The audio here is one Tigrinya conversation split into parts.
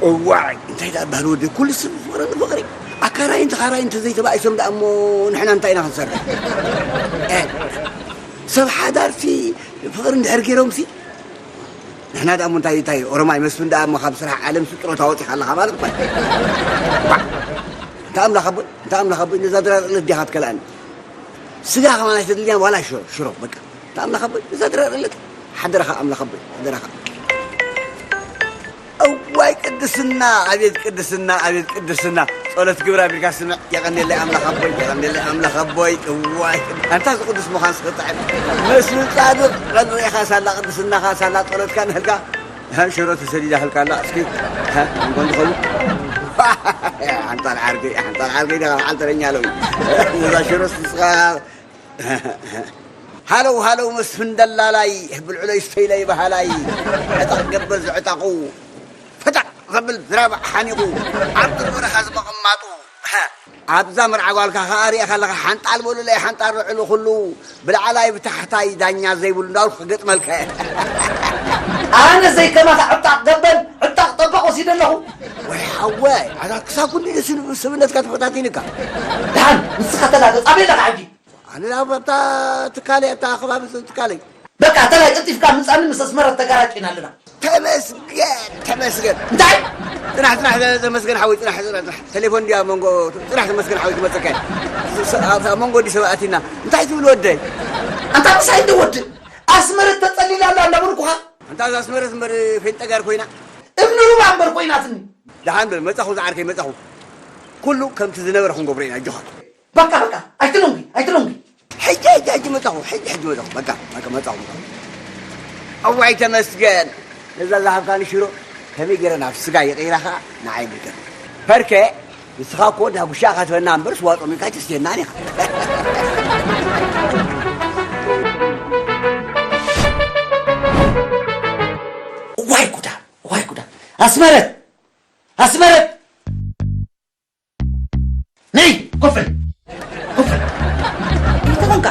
እዋይ እንታይ ደኣ ባህል ወዲ ኩሉ ሰብ ፍቕሪ ንፍቕሪ ኣካራይን ተኻራይን እንተዘይተባኢሶም ደኣ እሞ ንሕና እንታይ ኢና ክንሰርሕ? እ፣ ሰብ ሓዳርሲ ፍቕሪ እንድሕር ገይሮምሲ ንሕና ደኣ እሞ እንታይ እንታይ ኦሮማይ መስፍን ደኣ እሞ ካብ ስራሕ ዓለምሲ ጥሮታ ወፂኻ ኣለኻ ማለት እኮ እዩ። ባ፣ እንተ ኣምላኽ ኣቦይ እንተ ኣምላኽ ኣቦይ ነዛ ድራር ዕለት ዲኻ ትከልኣኒ? ስጋ ከማን ኣይተድልያን ዋላ ሽሮ ሽሮ በቃ እንተ ኣምላኽ ኣቦይ ነዛ ድራር ዕለት ሓደራኻ ኣምላኽ ኣቦይ ሓደራኻ። እዋይ ቅድስና ኣቤት ቅድስና ኣቤት ቅድስና ጸሎት ግብር ኣቢልካ ስምዕ የቐንየለይ ኣምላኽ ኣቦይ የቐንየለይ ኣምላኽ ኣቦይ እዋይ ኣንታ ዝቅዱስ ምዃን ስኽጥዕም መስሉ ጻድቕ ቀን ርኢኻ ሳላ ቅድስናኻ ሳላ ጸሎትካ ንህልካ ሽሮ ተሰዲዳ ህልካ ኣላ እስኪ እንኳን ዝኸሉ ሓንጣል ዓርገይ ሓንጣል ዓርገይ ደኻ በዓል ተረኛ ኣለዊ እዛ ሽሮ ስስኻ ሃለው ሃለው መስፍን ደላላይ ብልዕለይ ስተይለይ በሃላይ ዕጣቕ ገበል ዝዕጣቑ ፈጠቕ ዘብል ዝራባዕ ሓኒቑ ኣብ ጥር በረኻ ዝመቐማጡ ኣብዛ መርዓ ጓልካ ከኣ ሪእኻ ኣለኻ ሓንጣል በሉለይ ሓንጣል ርዕሉ ኩሉ ብላዕላይ ብታሕታይ ዳኛ ዘይብሉ እንዳብልኩ ክገጥመልካ እየ ኣነ ዘይከማኻ ዕጣቕ ገበል ዕጣቕ ጠበቕ ወሲደ ኣለኹ ወይ ሓወይ ኣታ ክሳብ ኩሉ ኢለ ስብነትካ ተፈታቲንካ ደሓን ንስኻ ተላገጽ ኣበይ ኣለኻ ሕጂ ኣነ ኣብታ ትካለይ ኣብታ ከባቢ ትካለይ በቃ ተላይ ቀልጢፍካ ምጻኒ ምስ ኣስመረት ተጋራጭና ኣለና ተመስገን ተመስገን እንታይ ጽናሕ ጽናሕ ተመስገን ሓወይ ጽናሕ ጽናሕ ጽናሕ ቴሌፎን ድያ መንጎ ጽናሕ ተመስገን ሓወይ ትመጸካ ኣብታ መንጎ ዲ ሰብኣትና እንታይ ትብል ወደይ ኣንታ ምሳይ እንደ ወድ ኣስመረት ተጸሊላ ኣላ እንዳበልኩኻ ኣንታ ኣስመረት እምበር ፌንጠጋር ኮይና እምኒ ሩባ እምበር ኮይናትኒ ደሓን በል መጻኹ ዝዓርከይ መጻኹ ኩሉ ከምቲ ዝነበረ ክንገብሮ ኢና ኣጆኻ በቃ በቃ ኣይትለንጉ ኣይትለንጉ ሕጂ ሕጂ ሕጂ መጻኹ ሕጂ ሕጂ መጻኹ በቃ በቃ መጻኹ መጻኹ እዋይ ተመስገን ነዛ ዝሃብካኒ ሽሮ ከመይ ገይረ ናብ ስጋ ይቕይራ ኸዓ ንዓይ ምልከት ፈርከ ንስኻ እኮ ዳጉሻ ኢኻ ትበና እምበር ስዋ ጾሚካ ኣይተስትየናን ኢኻ እዋይ ጉዳ እዋይ ጉዳ ኣስመረት ኣስመረት ነይ ኮፍ በል ኮፍ በል እንተኾንካ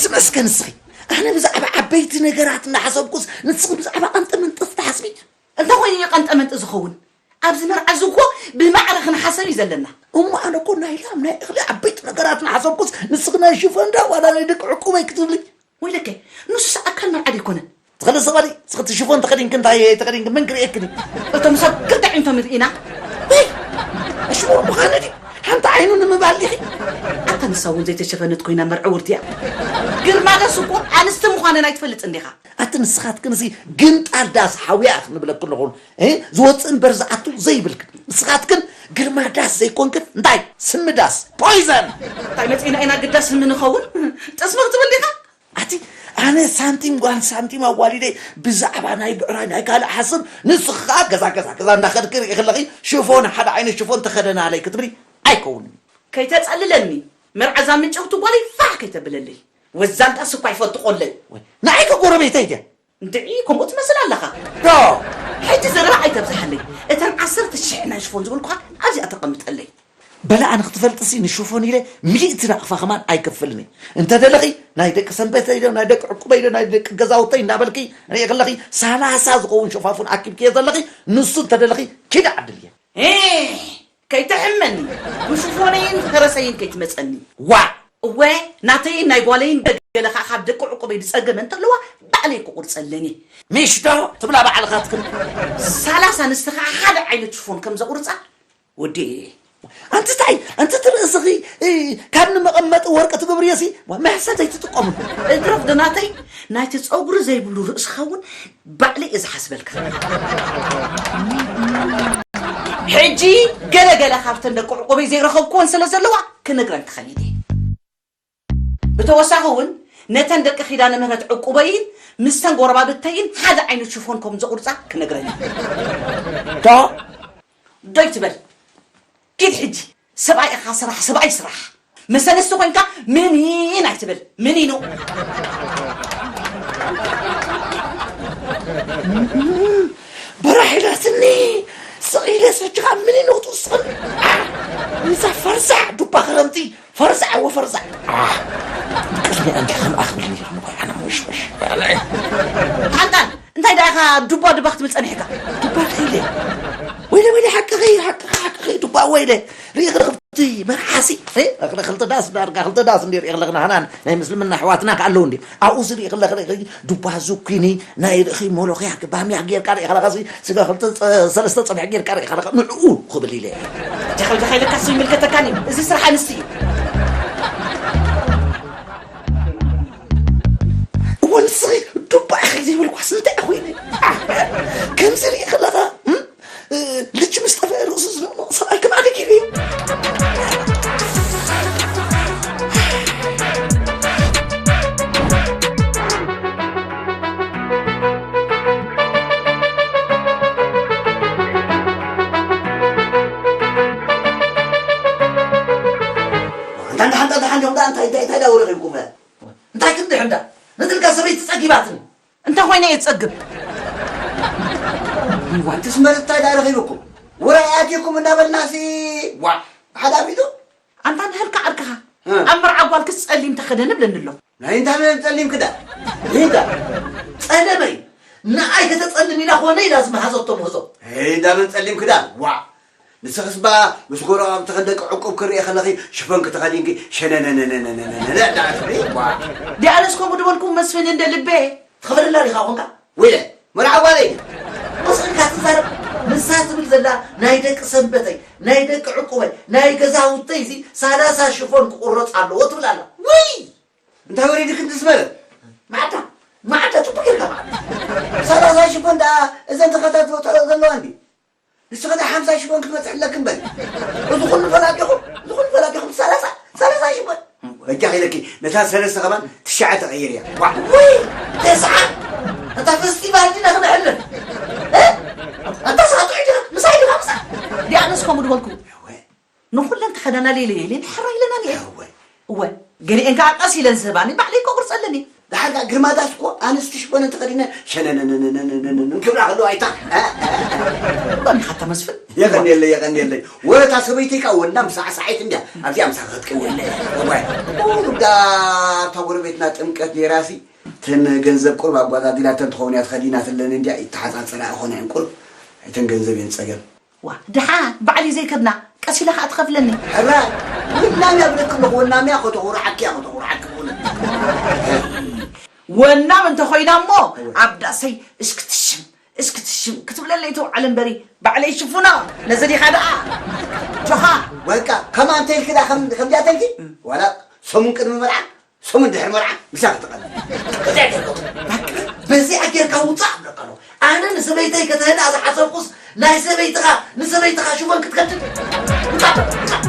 ዝመስገን እስኺ ኣነ ብዛዕባ ዓበይቲ ነገራት እናሓሰብኩስ ንስኺ ብዛዕባ ቀንጠመንጠ ትሓስቢ እንታይ ኮይኑ እዩ ቀንጠመንጢ ዝኸውን ኣብዚ መርዓ እዚ እኮ ብማዕረ ክንሓሰብ እዩ ዘለና እሞ ኣነ እኮ ናይ ላም ናይ እኽሊ ዓበይቲ ነገራት እናሓሰብኩስ ንስኺ ናይ ሽፈንዳ ዋላ ናይ ደቂ ዕቁበይ ክትብሊ ወይለከ ንሱስ ኣካል መርዓ ደይኮነን ትኽእል ሰባሊ ስኽቲ ሽፎን ተኸዲንክ እንታይ ተኸዲንክ መን ክርእየክኒ እቶም ሰብ ክልተ ዒንቶም ርኢና ወይ ኣሽሙር ምዃነ ድዩ ሓንቲ ዓይኑ ንምባል ዲኺ ኣታ ንሳ እውን ዘይተሸፈነት ኮይና መርዐውርቲ እያ ግርማ ደስ እኮ ኣንስቲ ምዃነን ኣይትፈልጥን ዲኻ ኣቲ ንስኻትክን እዚ ግንጣል ዳስ ሓውያ ክንብለክ ኣለኹን ዝወፅእ እምበር ዝኣቱ ዘይብልክን ንስኻትክን ግርማ ዳስ ዘይኮንክን እንታይ ስሚ ዳስ ፖይዘን እንታይ መፂና ኢና ግዳ ስሚ ንኸውን ጥስሚ ክትብል ዲኻ ኣቲ ኣነ ሳንቲም ጓል ሳንቲም ኣዋሊደ ብዛዕባ ናይ ብዕራይ ናይ ካልእ ሓስብ ንስኻ ገዛ ገዛ ገዛ እንዳኸድክ ርኢ ከለኺ ሽፎን ሓደ ዓይነት ሽፎን ተኸደናለይ ክትብሊ ኣይከውንን ከይተፀልለኒ መርዓዛ ምንጨውቲ ጓለይ ፋሕ ከይተብለለይ ወዛንጣ ስኳ ይፈቱ ቆለይ ንዓይ ከጎረቤተይ ድያ እንድዒ ከምኡ ትመስል ኣለኻ። ዶ ሕጂ ዘረባ ኣይተብዝሓለይ። እተን ዓሰርተ ሽሕ ናይ ሽፎን ዝበልኩኻ ኣብዚኣ ተቐምጠለይ። በላ ኣነ ክትፈልጥሲ ንሽፎን ኢለ ሚእቲ ናቕፋ ከማን ኣይከፍልን እየ። እንተ ደለኺ ናይ ደቂ ሰንበተይ ዶ ናይ ደቂ ዕቁበይ ዶ ናይ ደቂ ገዛውተይ እንዳበልኪ ርኢ ከለኺ ሰላሳ ዝኸውን ሸፋፉን ኣኪብክዮ ዘለኺ። ንሱ እንተ ደለኺ ኪድ ዓድል እየ። ኤ፣ ከይትሕመኒ፣ ብሽፎነይን ፈረሰይን ከይትመጸኒ። ዋእ! እወ፣ ናተይን ናይ ጓለይን ገለ ኸኣ ካብ ደቂ ዕቁበይ ዝጸገመ እንተለዋ፣ ባዕለይ ክቑርጸለን እየ። ምሽ ዶ ትብላ ባዕልኻትክን? ሰላሳ ኣንስቲ ኸኣ ሓደ ዓይነት ሽፎን ከም ዘቑርጻ ወዲ። ኣንቲ ታይ፣ ኣንቲ እቲ ርእስኺ፣ እ፣ ካብ ንመቐመጢ ወርቂ ትገብርዮሲ፣ ዋ፣ መሕሰብ ዘይትጥቀምሉ። እትረፍ ዶ ናተይ፣ ናይቲ ጸጉሪ ዘይብሉ ርእስኻ እውን ባዕለይ እየ ዝሓስበልካ። ሕጂ ገለ ገለ ካብተን ደቂ ዕቁበይ ዘይረኸብክወን ስለ ዘለዋ ክነግረን ክኸይድ እየ። ብተወሳኺ እውን ነተን ደቂ ኪዳነ ምህረት ዕቁበይን ምስተን ጎረባብተይን ሓደ ዓይነት ሽፎን ከም ዘቑርጻ ክነግረን እየ። ዶ? ዶ ይትበል? ኪድ ሕጂ። ሰብኣይ ኢኻ፣ ስራሕ፣ ሰብኣይ ስራሕ። ምስ ኣንስቲ ኮይንካ ምን ይን ኣይትበል። ምን ይኑ? በራሕ ኢላትኒ፣ ስቕ ኢለ ሰጅኻ ምን ይኑ ክትውስኽን? አ፣ ንዛ ፈርዛዕ ዱባ ክረምቲ፣ ፈርዛዕ ወፈርዛዕ። አ፣ ቅድሚ ኣንታ ከም ኣኽብል ነይሩ ንኮይ፣ ኣነ ምሽምሽ። ሓንታን፣ እንታይ ደኣ ኢኻ ዱባ ዱባ ክትብል ጸኒሕካ? ዱባ እንታይ ኢለ? ወይለ፣ ወይለ፣ ሓቅኺ፣ ሓቅኺ፣ ሓቅኺ፣ ዱባ ወይለ። ርኢ ክረኽብቲ መርሓሲ፣ እ፣ ክልተ ዳስ ዳርጋ፣ ክልተ ዳስ እንዲ ርኢ ከለኽና፣ ሃናን ናይ ምስልምና ኣሕዋትና ከ ኣለዉ እንዲ። ኣብኡ ዝርኢ ከለኽ ርኢ ዱባ ዙኪኒ፣ ናይ ርእኺ ሞሎኽያ፣ ባምያ ጌርካ ርኢ ከለኻሲ፣ ስጋ ክልተ ጸ-፣ ሰለስተ ጸብሒ ጌርካ ርኢ ከለኻ፣ ንዕኡ ክብል ኢለ። ጃኸል ጃኸል ኢልካስ ይምልከተካን እዩ። እዚ ስራሕ ኣንስቲ እዩ። እወ፣ ንስኺ ዱባ ኢኺ ዘይበልኳስ እንታይ ኮይነ? ከምዚ ርኢ ከለኻ፣ እም? እ፣ ልጅ ምስ ጠፍአ ርእሱ ዝንቕንቕ ሰብኣይ ክማዕድግ ኢሉ እዩ። እንታ፣ እንታ፣ እንታ፣ እንታ፣ እንታ፣ እንታይ፣ እንታይ፣ እንታይ ዳውሪ ኺብኩም? እንታይ ክንድሕን ዳ? ነትልካ ሰበይቲ ጸጊባትኒ። እንተ ኾይነ እየ ዝጸግብ። ዋንትስ መርት እንታይ ዳ ረኺብኩም? ውራይ ኣትየኩም እናበልናሲ፣ ዋ፣ ሓደ ኣቢቱ? ኣንታ ንህልካ ዓርክኻ። እ። ኣብ መርዓ ጓልክስ ጸሊም ተኸደኒ ብለኒ ኣሎ። ናይ እንታ መን ጸሊም ክዳን? ናይ እንታ? ጸለመይ። ንኣይ ከተጸልም ኢላ ኾነ ኢላ ዝመሃዘቶ ምህዞ። ናይ እንታ መን ጸሊም ክዳን? ዋ። ንስኽስ ባ ምስ ጎረባብቲ ክንደቂ ዕቁብ ክርኢ ከለኺ ሽፈን ክተኸዲንኪ ሸነነነነነነነ እንዳበልኪ፣ ዋ። ዲኣነስ ከምኡ ድበልኩም መስፍን እንደ ልቤ። ትኸፍለላ ዲኻ ኮንካ? ወይለ፣ መርዓ ጓለይ። ወስንካ ትዛረብ። ንሳ ትብል ዘላ ናይ ደቂ ሰንበተይ፣ ናይ ደቂ ዕቁበይ፣ ናይ ገዛውተይ እዚ ሰላሳ ሽፎን ክቑረጽ ኣለዎ ትብል ኣላ። ውይ! እንታይ ወሪድክ እንትስመረ? ማዕዳ፣ ማዕዳ ጽቡቅ ጌርካ ማዕዳ። ሰላሳ ሽፎን ደኣ እዘን ተኸታትሎ ዘለዋ እንዲ። ንስኺ ዳ ሓምሳ ሽፎን ክትበጽሕ ኣለኪ እምበር። እዚ ኩሉ ፈላጢኹም፣ እዚ ኩሉ ፈላጢኹም ሰላሳ፣ ሰላሳ ሽፎን። በጃኺ ኢለኪ፣ ነታ ሰለስተ ከማን ትሽዓተ ቀይርያ። ዋ፣ ውይ፣ ተስዓ። እታ ፈስቲቫል ዲና ክነሕልፍ። እ? እታ ሳቱ ሒድኻ፣ ምሳይ ዲኻ፣ ምሳ? ዲኣነስ ከምኡ ድበልኩ። እወ። ንኹለን ተኸዳና ሌለ ሌለ፣ ንሕራ ኢለና ኔ። እወ። እወ፣ ገሊኤን ከዓ ቀስ ኢለን ዝህባኒ፣ ባዕለይ እኮ ቁርጸ ኣለኒ። ደሓር ከኣ ግርማዳስ እኮ ኣንስቲ ሽፎነን ተኸዲነ ሸነነነነነነነን ክብላ ከለዋ ኣይታ፣ እ፣ እ፣ እ። እኮ እንዲኻ ተመስፍን። የቐንየለይ፣ የቐንየለይ። ወረታ ሰበይተይ ከኣ ወና ምሳዕ ሳዒት እንድያ። ኣብዚኣ ምሳኻ ክትቅንየለይ። እዋይ። ኦ፣ ዳ፣ እታ ጎረቤትና ጥምቀት ነይራሲ፣ ተን ገንዘብ ቁርብ ኣጓዳዲላተን ትኸውን እያ ተኸዲናትለን እንድያ። ይተሓጻጸራ ኣይኾና እየን ቁርብ። ኣይተን ገንዘብ እየን ጸገም። ዋ፣ ድሓ ባዕሊ ዘይከድና፣ ቀስ ኢላ ኸኣ ትኸፍለኒ። ሕራይ፣ ወናምያ ብለኪ ኣለኹ፣ ወናምያ ከተኹርዓኪ እያ፣ ከተኹርዓኪ ብእውነት። ወናም እንተኾይና እሞ፣ እወ። ኣብ ዳሰይ እሽክትሽም፣ እሽክትሽም ክትብለለይ ተውዓል እምበሪ፣ ባዕለይ ሽፉና፣ ነዚ ዲኻ ደኣ? ጆኻ። በቃ፣ ከምኣ እንተ ኢልኪ ደኣ፣ ከም፣ ከምዚኣ ተልኪ? እም። ዋላ ሰሙን ቅድሚ መርዓ፣ ሰሙን ድሕሪ መርዓ ምሳኺ ትቐንይ። በዚኣ ጌርካ ትውጻእ። በቃ፣ በዚኣ ጌርካ ውጻእ እብለካ ኣለኹ። ኣነ ንሰበይተይ ከተህድኣ ዝሓሰብኩስ፣ ናይ ሰበይትኻ፣ ንሰበይትኻ ሽፎን ክትከድን? ውጻእ፣ ውጻእ።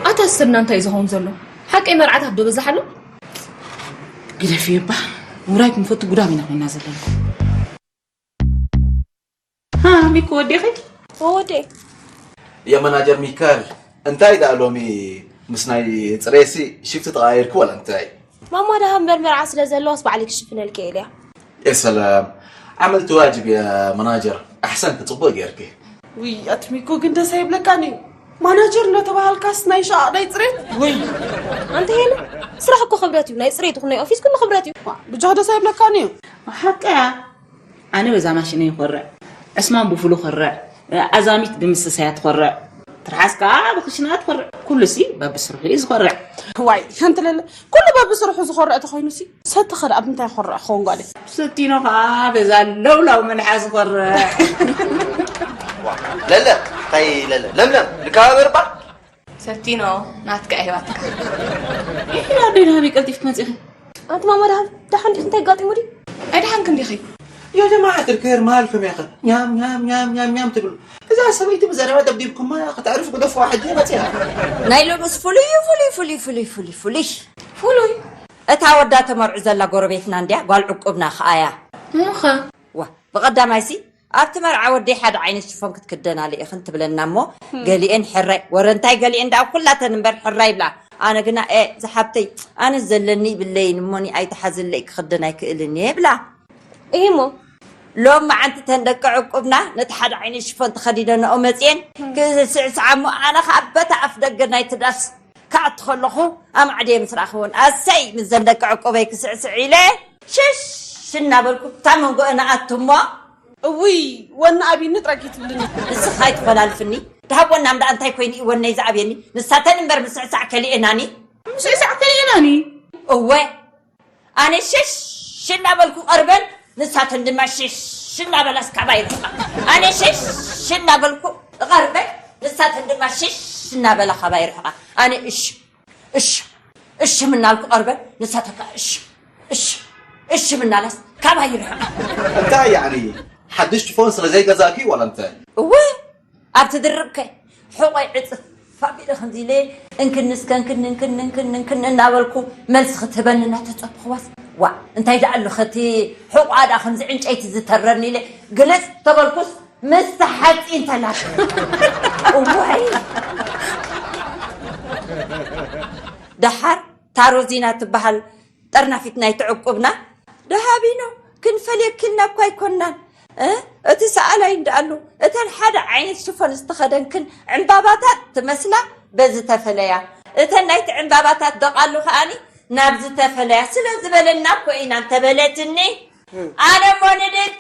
ኣታ ስርና እንታይ ዝኸውን ዘሎ? ሓቀይ መርዓታት ዶ በዛሕ ኣሎ? ግደፍዮ እባ፣ ውራይ ክንፈቱ ጉዳም ኢና ኮይና ዘለና። ሚኮ ወዲኺ? ወወዴ። የመናጀር ሚካል፣ እንታይ ደኣ ሎሚ ምስ ናይ ጽሬሲ ሽፍቲ ተቐያይርኩ ዋላ እንታይ? ማማ ደሃብ እምበር መርዓ ስለ ዘለዋስ ባዕለይ ክሽፍነልኪ እየ ኢለያ። የሰላም፣ ዓመልቲ ዋጅብ እያ መናጀር። ኣሕሰንቲ፣ ጽቡቕ ጌርኪ። ውይ ኣቲ ሚኮ ግን ደስ ኣይብለካን እዩ። ማናጀር እናተባሃልካስ ናይ ሸቓቕ ናይ ጽሬት ውይ። ኣንተ ሄሉ፣ ስራሕ እኮ ክብረት እዩ። ናይ ጽሬት ይኹን ናይ ኦፊስ ኩሉ ክብረት እዩ። ብጃ ደስ ኣይብለካን እዩ። ሓቀያ ኣነ በዛ ማሽነይ ይኾርዕ፣ ዕስማን ብፉሉ ኾርዕ፣ ኣዛሚት ብምስሳያ ትኾርዕ፣ ትርሓስ ከዓ ብክሽና ትኾርዕ። ኩሉሲ በብስርሑ እዩ ዝኾርዕ። ዋይ ሓንቲ ለለ ኩሉ በብስርሑ ዝኾርዕ ተኾይኑሲ ሰቲ ኸ ኣብ ምንታይ ይኾርዕ ክኸውን ጓለይ? ሰቲኖ ከዓ በዛ ለውላው መልሓስ ይኾርዕ። ለለ ታይ ለለ ለምለም ንከባበር ባ ሰቲኖ ናትካ እየ ሂባትካ። ኢላ ኣደይ ናበይ ቀልጢፍኪ መፂኺ? ኣንቲ ማማ ደሃብ ደሓን ዲኺ? እንታይ ኣጋጢሙ ድዩ? ኣይደሓንክን ዲኺ? يا جماعة الخير مالكم يا أخي نعم نعم نعم نعم نعم تقول إذا سميت بزرعة تبديبكم ما يا أخي تعرف قد أفوى حد ما تيها ናይ ሎምስ ፍሉይ እዩ ፍሉይ ፍሉይ ፍሉይ ፍሉይ ፍሉይ ፍሉይ ፍሉይ እታ ወዳ ተመርዑ ዘላ ጎረቤትና እንድያ ጓል ዕቁብና ከኣያ እሞኸ ዋ ብቐዳማይሲ ኣብቲ መርዓ ወደይ ሓደ ዓይነት ሽፎን ክትክደና ልኢኽን ትብለና እሞ ገሊኤን ሕራይ ወረ እንታይ ገሊኤን ደኣ ኩላተን እምበር ሕራይ ይብላ ኣነ ግና ኤ ዝሓብተይ ኣነ ዘለኒ ይብለይን እሞኒ ኣይትሓዝለይ ክኽደን ኣይክእልን እየ ይብላ እሂሞ ሎም መዓንቲ ተን ደቂ ዕቁብና ነቲ ሓደ ዓይነት ሽፎን ተኸዲነንኦ መፅየን ክስዕስዓ እሞ ኣነ ከዓ በታ ኣፍ ደገ ናይቲ ዳስ ክኣቱ ከለኹ ኣማዕድየ ምስ ረኣኽወን ኣሰይ ምስዘን ደቂ ዕቁበይ ክስዕስዕ ኢለ ሽሽ እናበልኩ እታ መንጎአን እኣቱ እሞ እውይ ወኒ ኣብይኒ ጥራይ ከይትብልኒ ንስኺ ኣይትፈላልፍኒ ድሃብ ወናም ደኣ እንታይ ኮይኑ እዩ ወነይ ዝኣብየኒ ንሳተን እምበር ምስዕሳዕ ከሊኤናኒ ምስዕሳዕ ከሊኤናኒ እወ ኣነ ሽሽ እናበልኩ ቀርበን ንሳተን ድማ ሽሽ እናበላስ ካባይ ርሕቃ ኣነ ሽሽ እናበልኩ እቐርበን ንሳተን ድማ ሽሽ እናበላ ካባይ ርሕቃ ኣነ እሽ እሽ እሽ ምናልኩ ቀርበን ንሳተን ከዓ እሽ እሽ እሽ ምናላስ ካባይ ይርሕቃ እንታይ ያዕኒ ሓድሽ ሽፎን ስለ ዘይገዛእኪ ዋላ እንታይ እወ ኣብቲ ድርብከ ሕቖይ ዕፅፍ ኣቢለ ከምዚ ኢለ እንክኒ እስከ እንክኒ እንክኒ እንክኒ እንክኒ እናበልኩ መልሲ ክትህበኒ እናተፀበኽዋስ ዋእ እንታይ ደኣ ኣሎ ከቲ ሕቖኣ ደኣ ከምዚ ዕንጨይቲ ዝተረኒ ኢለ ግልፅ ተበልኩስ ምስቲ ሓፂን ተላተ እዋይ ደሓር ታሮዚና ትበሃል ጠርናፊት ናይቲ ዕቁብና ደሃቢኖ ክንፈልየኪ ኢልና እኳ ኣይኮናን እቲ ሰኣላይ እንዳኣሉ እተን ሓደ ዓይነት ሽፎን ዝተኸደንክን ዕምባባታት ትመስላ በዚ ተፈለያ እተን ናይቲ ዕምባባታት ደቓሉ ከኣኒ ናብዚ ተፈለያ ስለ ዝበለና እኮ ኢና እንተበለትኒ ኣነ እሞ ንድድ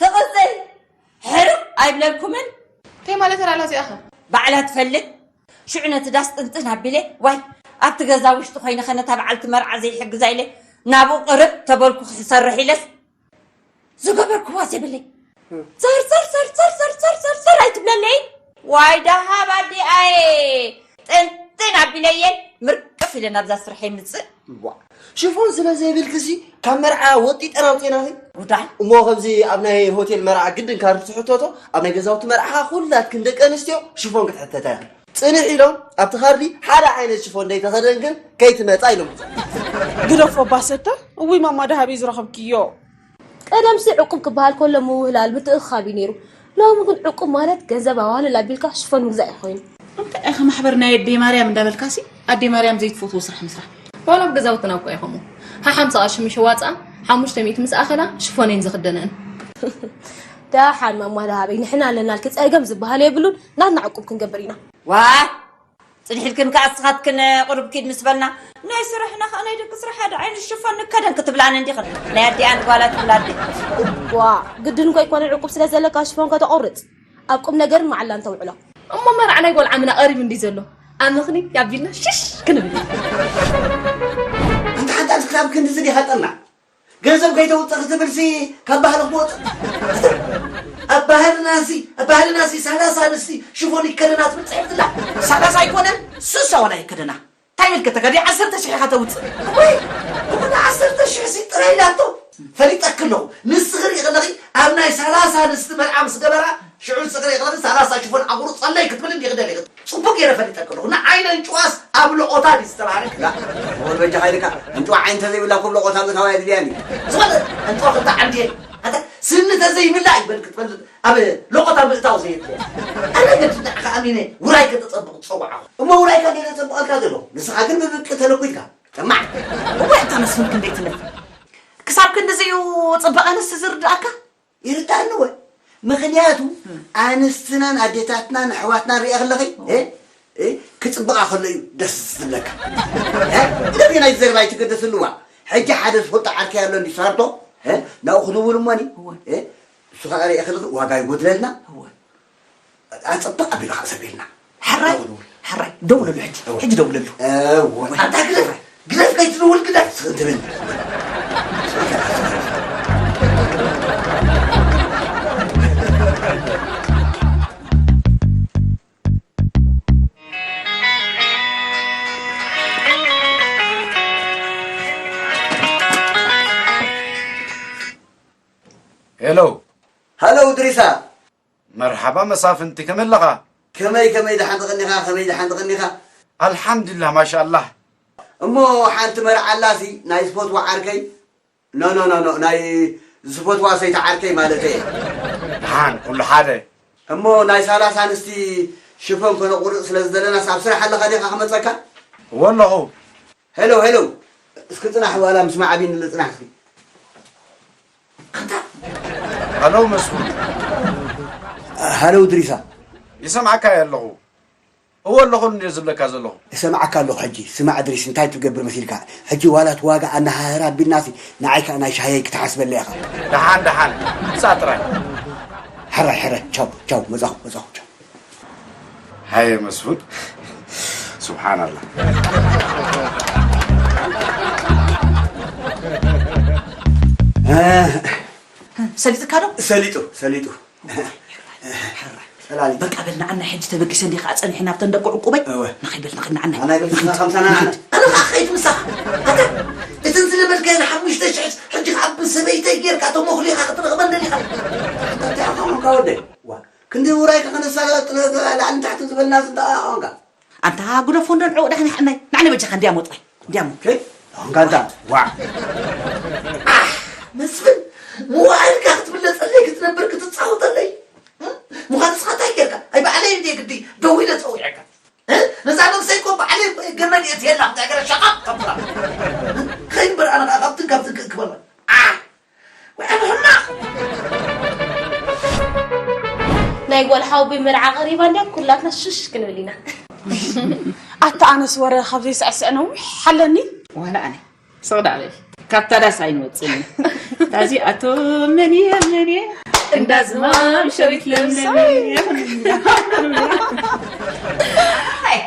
ትቕፅል ሕርቕ ኣይብለልኩምን እንታይ ማለት ኣላ እዚኣ ኸ ባዕላ ትፈልጥ ሽዑ ነቲ ዳስ ጥንጥን ኣቢለ ዋይ ኣብቲ ገዛ ውሽጢ ኮይነ ከ ነታ በዓልቲ መርዓ ዘይሕግዛ ኢለ ናብኡ ቅርብ ተበልኩ ክሰርሕ ኢለስ ዝገበርክዋ ዘይብለይ ዘር ዘር ዘር ዘር ዘር ዘር ዘር ዘር ኣይትብለለይ ዋይ ደሃብ ኣዲኣየ ጥንጥን ኣቢለየን ምርቅፍ ኢለ ናብዛ ስርሐይ ምፅእ ሽፎን ስለ ዘይብልክሲ ካብ መርዓ ወጢጠን ኣውፅኤናኺ ጉዳይ እሞ ከምዚ ኣብ ናይ ሆቴል መርዓ ግድን ካርድ ትሕተቶ ኣብ ናይ ገዛውቲ መርዓኻ ኩላትክን ደቂ ኣንስትዮ ሽፎን ክትሕተታ ኢኺ ፅንሕ ኢሎም ኣብቲ ካርዲ ሓደ ዓይነት ሽፎን ደይተኸደንክን ከይትመፃ ኢሎም ግደፎ ባሰታ እውይ ማማ ደሃበይ ዝረኸብክዮ ቀደምሲ ዕቁብ ክበሃል ከሎ ምውህላል ምትእኽኻብ እዩ ነይሩ። ሎሚ ግን ዕቁብ ማለት ገንዘብ ኣዋህልል ኣቢልካ ሽፎን ምግዛእ እዩ ኮይኑ። እንታይ ኢኺ ማሕበር ናይ ኣደይ ማርያም እንዳበልካሲ ኣደይ ማርያም ዘይትፈትዎ ስራሕ ምስራሕ። ዋላ ኣብ ገዛውትና እኮ እዩ ከምኡ። ሓሓምሳ ቅርሺ ምሽ ዋፅኣ ሓሙሽተ ሚእቲ ምስ ኣኸላ ሽፎነይን ዝኽደነእን። ደሓን ማማ ደሃበይ ንሕና ኣለናልኪ ፀገም ዝበሃል የብሉን ናትና ዕቁብ ክንገብር ኢና። ዋይ ፅንሕ ኢልክን ከኣ ንስኻትክን ቁሩብ ኪድ ምስ በልና ናይ ስራሕና ከኣ ናይ ደቂ ስራሕ ሓደ ዓይነት ሽፎን ንከደን ክትብላኒ እንዲኽን ናይ ኣዲኣን ጓላት ትብላ ኣዲ ዋ ግድን እኮ ኣይኮነን ዕቁብ ስለ ዘለካ ሽፎን ከተቑርፅ ኣብ ቁምነገርን መዓላን ተውዕሎ እሞ መርዓ ናይ ጓል ዓምና ቀሪቡ እንድዩ ዘሎ ኣምኽኒ ያቢልና ሽሽ ክንብል ኢና ኣንታ ሓዳስ ክሳብ ክንድዚ ዲኻ ጠና ገንዘብ ከይተውፅእ ክትብልሲ ካብ ባህሊ ክትወፅእ ኣብ ባህልናሲ ኣብ ባህልናሲ ሰላሳ ኣንስቲ ሽፎን ይከደና ትብል ፅሕፍትላ ሰላሳ ኣይኮነን ስሳ ዋላ ይከደና እንታይ ኢልከ ተጋዲ ዓሰርተ ሽሕ ኢኻ ተውፅእ ወይ እኹና ዓሰርተ ሽሕ ሲ ጥራይ ኢላቶ ፈሊጠኪ ኣለኹ ንስኺ ርኢ ከለኺ ኣብ ናይ ሰላሳ ኣንስቲ መርዓ ምስ ገበራ ሽዑ ንስኺ ርኢ ከለኺ ሰላሳ ሽፎን ዓጉሩ ፀለይ ክትብል እንዲኺ ደሊኺ ፅቡቅ ገይረ ፈሊጠኪ ኣለኹ ንዓይነ እንጭዋስ ኣብ ለቆታ ድዩ ዝተባህለ ክላ ወል በጃኻ ኢልካ እንጭዋ ዓይኒ ተዘይብላ ኩብ ለቆታ ምእታው ኣየድልያን እዩ ዝኾነ እንጭዋ ክልተ ዓንዲ ኣታ ስኒ እንተ ዘይብላ ይበል ክትፈልጥ ኣብ ሎቆታ ምእታው ዘየድልያ። ኣነ ግን ንዓኻ ኣሚነ ውራይ ከተጸብቕ ዝጸዋዕኹ። እሞ ውራይካ ገለ ዘጸብቐልካ ዘሎ፣ ንስኻ ግን ብብቂ ተለኩትካ። ሰማዕ። እወ፣ እታ መስፍን ክንደይ ትነፍ። ክሳብ ክንድዚ እዩ ጽባቐ ኣንስቲ ዝርድኣካ? ይርድኣኒ እወ። ምኽንያቱ ኣንስትናን ኣዴታትናን ኣሕዋትናን ሪኣ ከለኺ፣ እ? እ? ክጽብቓ ከሎ እዩ ደስ ዝብለካ። እ? ግደፊ ናይ ዘረባ ኣይትገደስልዋ። ሕጂ ሓደ ዝፈልጦ ዓርከይ ኣሎ እንዲ ሳርቶ፣ እ? ናብኡ ክድውል እሞኒ፣ እወ። እ? እሱ ኸኣ ሪኣ ከለኺ ዋጋ ይጎድለልና። እወ። ኣጸብቕ ኣቢሉ ኸኣ ሰብ ኢልና። ሕራይ፣ ሕራይ፣ ደውለሉ ሕጂ፣ ሕጂ ደውለሉ። እወ። ኣንታ ግደፍ፣ ግደፍ ከይትድውል ግደፍ። ስቕ ትብል። ሄሎ። ሄሎ፣ እድሪሳ። መርሓባ መሳፍንቲ፣ ከመይ ኣለኻ? ከመይ፣ ከመይ፣ ደሓን ትቐኒኻ? ከመይ፣ ደሓን ትቐኒኻ? ኣልሓምዱሊላህ፣ ማሻኣላህ። እሞ ሓንቲ መርዓ ኣላሲ፣ ናይ ዝፈትዋ ዓርከይ፣ ኖ፣ ኖ፣ ኖ፣ ኖ፣ ናይ ዝፈትዋ ሰይቲ ዓርከይ ማለት እየ። ደሓን፣ ኩሉ ሓደ። እሞ ናይ ሳላሳ ኣንስቲ ሽፎን ከነቑርጽ ስለ ዝደለናስ፣ ኣብ ስራሕ ኣለኻ ዲኻ ክመጸካ? እወ ኣለኹ። ሄሎ፣ ሄሎ፣ እስኪ ጽናሕ፣ ዋላ ምስ ማዕቢን ንጽናሕ እስኪ። ኣንታ። ሃሎ መስፍን። ሃሎ እድሪሳ። ይሰምዓካ እየ ኣለኹ። እወ ኣለኹ እንድየ ዝብለካ ዘለኹ። እሰምዓካ ኣለኹ ሕጂ። ስማዕ እድሪስ፣ እንታይ ትገብር መሲልካ? ሕጂ ዋላ እቲ ዋጋ ኣነሃህር ኣቢልናሲ፣ ንዓይ ከኣ ናይ ሻሂየይ ክትሓስበለይ ኢኻ። ደሓን፣ ደሓን። ምጻእ ጥራይ። ሕራይ፣ ሕራይ። ቻው፣ ቻው። መጻኹ፣ መጻኹ። ቻው። ሃየ መስፍን። ሱብሓንኣላህ። እ፣ ሰሊጥካ ዶ? ሰሊጡ፣ ሰሊጡ። ጸላሊ። በቃ በል ንዓና ሕጂ ተበጊሰ እንዲኻ ጸኒሐ ናብተን ደቂ ዕቁበይ። እወ። ንኸይድ በል ንኸይድ ንዓና። ኣና ግን ንኸይድ። ንኸይድ። ከምሳና ንዓና። ኣነ ኸዓ ኸይድ ምሳኻ። ኣታ፣ እተን ዝለመድካየን ሓሙሽተ ሽሕ ሕጂ ኸዓ ብሰበይተይ ጌርካ ተሞኽሊኻ ክትረኽበን ደሊኻ። ኣታ፣ እንታይ ኢኻ ኾንካ ወደይ? ዋ፣ ክንዲ ውራይ ከነሳለጥ ላዕልን ታሕትን ዝበልና ዝንታ ኾንካ። ኣንታ ጉደፎ እንዶ ንዕኡ ዳሕና ሕናይ። ንዓና በጃኻ እንዲያሞ ጥራይ። እንዲያሞ። ከይ፣ ኾንካ ኣንታ። ዋ። ኣሕ፣ መስፍን፣ መዋእልካ ክትብለጸለይ፣ ክትነብር፣ ክትጻወተለይ። እ? ምዃን ንስኻ እንታይ ጌርካ? ኣይ፣ ባዕለይ እንድየ ግዲ ደዊለ ጸዊዐካ። እ? ነዛ ነብሰይ እኮ ባዕለይ ገመድ እየ ትየላ፣ እንታይ ገለ ሸቓቕ ከብላ። እ? ኸይድ እምበር ኣነ ኸዓ ካብትን ካብትን ክእክበላ። ኣ! ውዕል ሕማቕ! ናይ ጓል ሓወቦይ መርዓ ቀሪባ እንድያ፣ ኩላትና ሽሽ ክንብል ኢና። ኣታ ኣነስ ወረ ካብ ዘይስዕስዕ ነዊሕ ኣለኒ። ዋላ ኣነ። ስቕ ደኣ በል። ካብታ ዳስ ኣይንወጽእን። ታዚ ኣቶ መን እየ፣ መን እየ? እንዳ ዝማም ሸዊት ለምለም እየ። ኣይ፣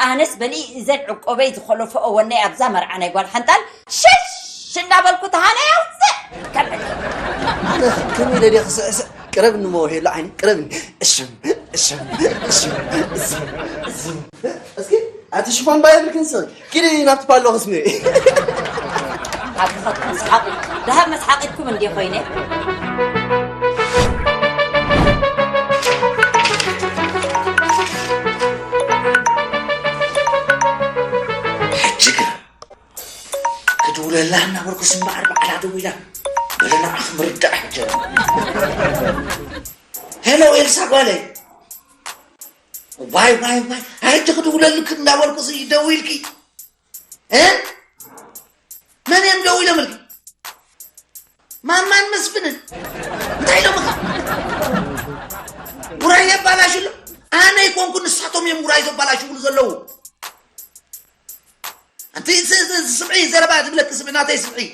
ኣነስ በሊ እዘን ዕቆበይ ዝኸለፈኦ ወነይ ኣብዛ መርዓ ናይ ጓል ሓንጣል ሽሽ እናበልኩ ተሃነይ ኣውፅእ ከብል። ኣነ ከመይ ኢለ ድየ ክስዕስዕ? ቅረብኒ እሞ ሄሎ ዓይኒ፣ ቅረብኒ። እሽም፣ እሽም፣ እሽም፣ እሽም፣ እሽም። እስኪ፣ ኣቲ ሽፎን ባይ የብልክን ስቕ። ኪዲ ናብቲ ፓሎ ክስሚ። ሓቅኻ መስሓቕ። ደሃብ መስሓቒትኩም እንዴ ኮይነ? ሕጂ ግና ክድውለላ እናበልኩስ እምበኣር ባዕላ ደዊላ። በለ ንዓ ክምርዳእ ሕጂ። ሄሎ ኤልሳ ጓለይ። ዋይ፣ ዋይ፣ ዋይ። ሕጂ ክድውለልክ እናበልኩስ ደዊልኪ። እ? መን እዮም ደዊሎምልኪ? ማማን መስፍንን እንታይ ኢሎምኻ? ውራይ የባላሽሉ? ኣነ ኣይኮንኩ፣ ንሳቶም እዮም ውራይ ዘባላሽውሉ ዘለዉ። ኣንቲ ስ-፣ ስ-፣ ስምዒ፣ ዘረባ ዝብለኪ ስምዒ፣ ናተይ ስምዒ።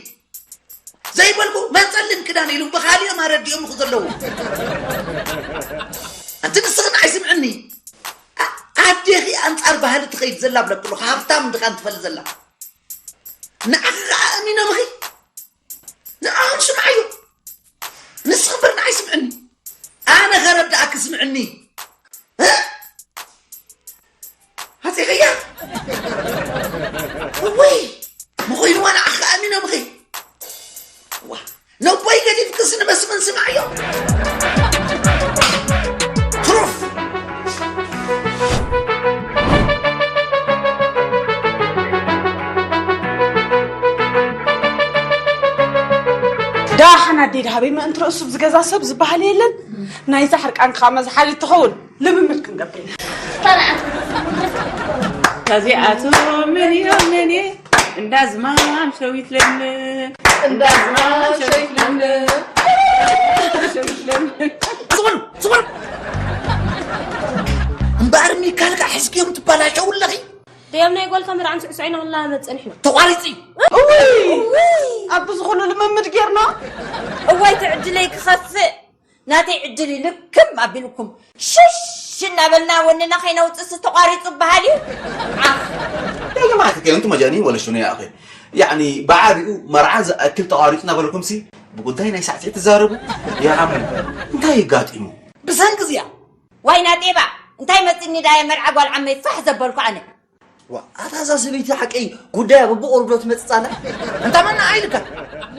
ዘይበልኩ መን ጸሊም ክዳን ኢሉ ብኻሊኦም ኣረዲኦም ዘለዉ። ኣንቲ ንስኽን ኣይስምዕኒ። ኣ-፣ ኣዴኺ ኣንጻር ባህሊ ትኸይድ ዘላ ብለክሉ፣ ሃብታም ድኻን ትፈልጥ ዘላ። ንዓኺ ኸዓ ኣሚኖምኺ። ንዓኹም ስምዓዮ። ንስኺ እምበር ንዓይ ስምዕኒ። ኣነ ከረድኣኪ ስምዕኒ። እ? ሃጺኽያ? እውይ! ምኾይንዋ ንዓኺ ኣሚኖምኺ። ዋ፣ ነቦይ ገዲፍክስ ንመስፍን ስምዓዮ። ትሩፍ! ዳሕና ኣደይ ድሃበይ ምእንቲ ርእሱ ዝገዛ ሰብ ዝበሃል የለን። ናይዛ ሕርቃንካ መዝሓሊ ትኸውን ልምምድ ክንገብር ኢና። ከዚኣቱ ምን እዮም ነኔ እንዳዝማም ሸዊት ለምን እንዳዝማም ሸዊት ለምን ሸዊት ለምን ዝብል ዝብል እምበኣር ሚካል ከዓ ሕዝግዮም ትባላሸው ኣለኺ። ደዮም ናይ ጓልካ መርዓን ስዕስዑ ኢና ክላመድ ጸኒሕና። ተቋሪፂ ኣብ ብዝኾነ ልምምድ ጌርና። እዋይ ትዕድለይ ክኸፍእ ናተይ ዕድል እዩ ልክም ኣቢልኩም ሽሽ እናበልና ወንና ከይነውፅእስ ተቋሪፁ በሃል እዩ። ደገማት ከ እንቱ መጃኒ ወለ ሽኑ ያኸ ያኒ ብዓቢኡ መርዓ ዝኣክል ተቋሪፁ እናበልኩም ሲ ብጉዳይ ናይ ሳዕስዒት ትዛረቡ። ያዓሙ እንታይ ይጋጢሙ? ብሰንኪ እዚኣ ዋይ ናጤባ እንታይ መፅኒ ዳየ መርዓ ጓል ዓመይ ፋሕ ዘበልኩ ኣነ። ዋ ኣታ እዛ ሰበይቲ ሓቀይ ጉዳያ ብብቑሩብ ዶ ትመፅፃና? እንታ መና ኣይልካ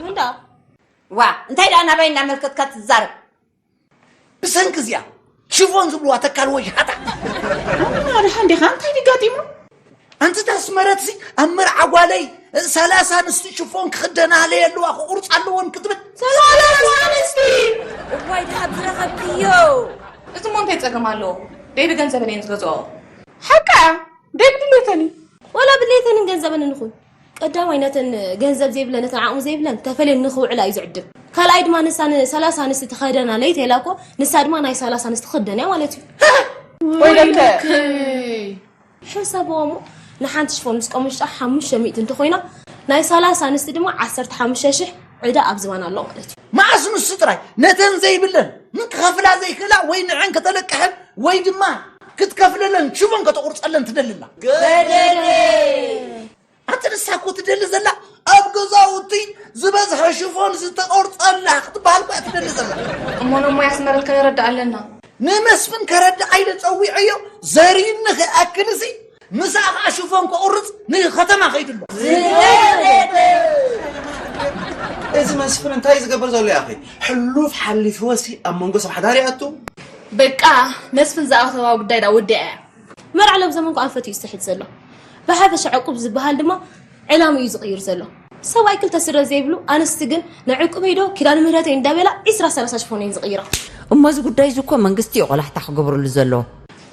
እንዳ ዋ እንታይ ደኣ ናባይ እናመልከትካ ትዛረብ? ብሰንኪ እዚኣ ሽፎን ዝብልዋ ተካል ወይ ሃታ ኣድሓ እንዲኻ እንታይ ድጋጢሙ ኣንቲ ታስመረትሲ ኣብ መርዓ ጓለይ ሰላሳ ኣንስቲ ሽፎን ክኽደና ኣለየ ኣለዋ ክቑርፅ ኣለዎን ክትብል እዋይ ድሃብ ዝረኸብክዮ። እዚ ሞ እንታይ ፀገም ኣለዎ? ደይ ብገንዘበን እየን ዝገዝኦ። ሓቃ ደይ ብድሌተን እዩ። ዋላ ብድሌተንን ገንዘበንን ይኹን ቀዳማይ ነተን ገንዘብ ዘይብለን ነተን ዓቕሚ ዘይብለን ተፈልየን ንኽውዕላ እዩ ዝዕድም። ካልኣይ ድማ ንሳ ንሰላሳ ኣንስቲ ትኸደና ለይቲ ኢላ እኮ ንሳ ድማ ናይ ሰላሳ ኣንስቲ ክኽደን እያ ማለት እዩ። ወይለከ ሕሰብዎ እሞ ንሓንቲ ሽፎን ምስ ቀምሽጣ ሓሙሽተ ሚእቲ እንተኾይና ናይ ሰላሳ ኣንስቲ ድማ ዓሰርተ ሓሙሽተ ሽሕ ዕዳ ኣብ ዝባና ኣሎ ማለት እዩ። መዓስ ንሱ ጥራይ ነተን ዘይብለን ምን ክኸፍላ ዘይክእላ ወይ ንዐን ከተለቅሐን ወይ ድማ ክትከፍለለን ሽፎን ከተቑርፀለን ትደሊ ኣላ። ኣቲ ንሳ እኮ ትደሊ ዘላ ኣብ ገዛውቲ ዝበዝሐ ሽፎን ዝተቆርፀላ ክትበሃል እኮ እያ ትደሊ ዘላ። እሞ ነሞ ያስመረት ከነረዳ ኣለና። ንመስፍን ከረድኣ ኢለ ፀዊዐዮ ዘርኢኒ ክኣክል እዚ ምሳኣ ከዓ ሽፎን ከቑርፅ ንከተማ ከይዱ ኣሎ። እዚ መስፍን እንታይ ዝገብር ዘሎ ያኺ? ሕሉፍ ሓሊፍወሲ ኣብ መንጎ ሰብ ሓዳር ይኣቱ። በቃ መስፍን ዝኣተዋ ጉዳይ ዳ ወዲኣ እያ። መርዓ ሎም ዘመንኩ ኣንፈት እዩ ዝስሕት ዘሎ። ብሓፈሻ ዕቁብ ዝበሃል ድማ ዕላምኡ እዩ ዝቕይር ዘሎ። ሰብኣይ ክልተ ስረ ዘይብሉ ኣንስቲ ግን ንዕቁበይ ዶ ኪዳነ ምህረተይ እንዳበላ ዒስራ ሰላሳ ሽፎን እየን ዝቕይራ። እሞ እዚ ጉዳይ እዚ እኮ መንግስቲ እዩ ቆላሕታ ክገብረሉ ዘለዎ።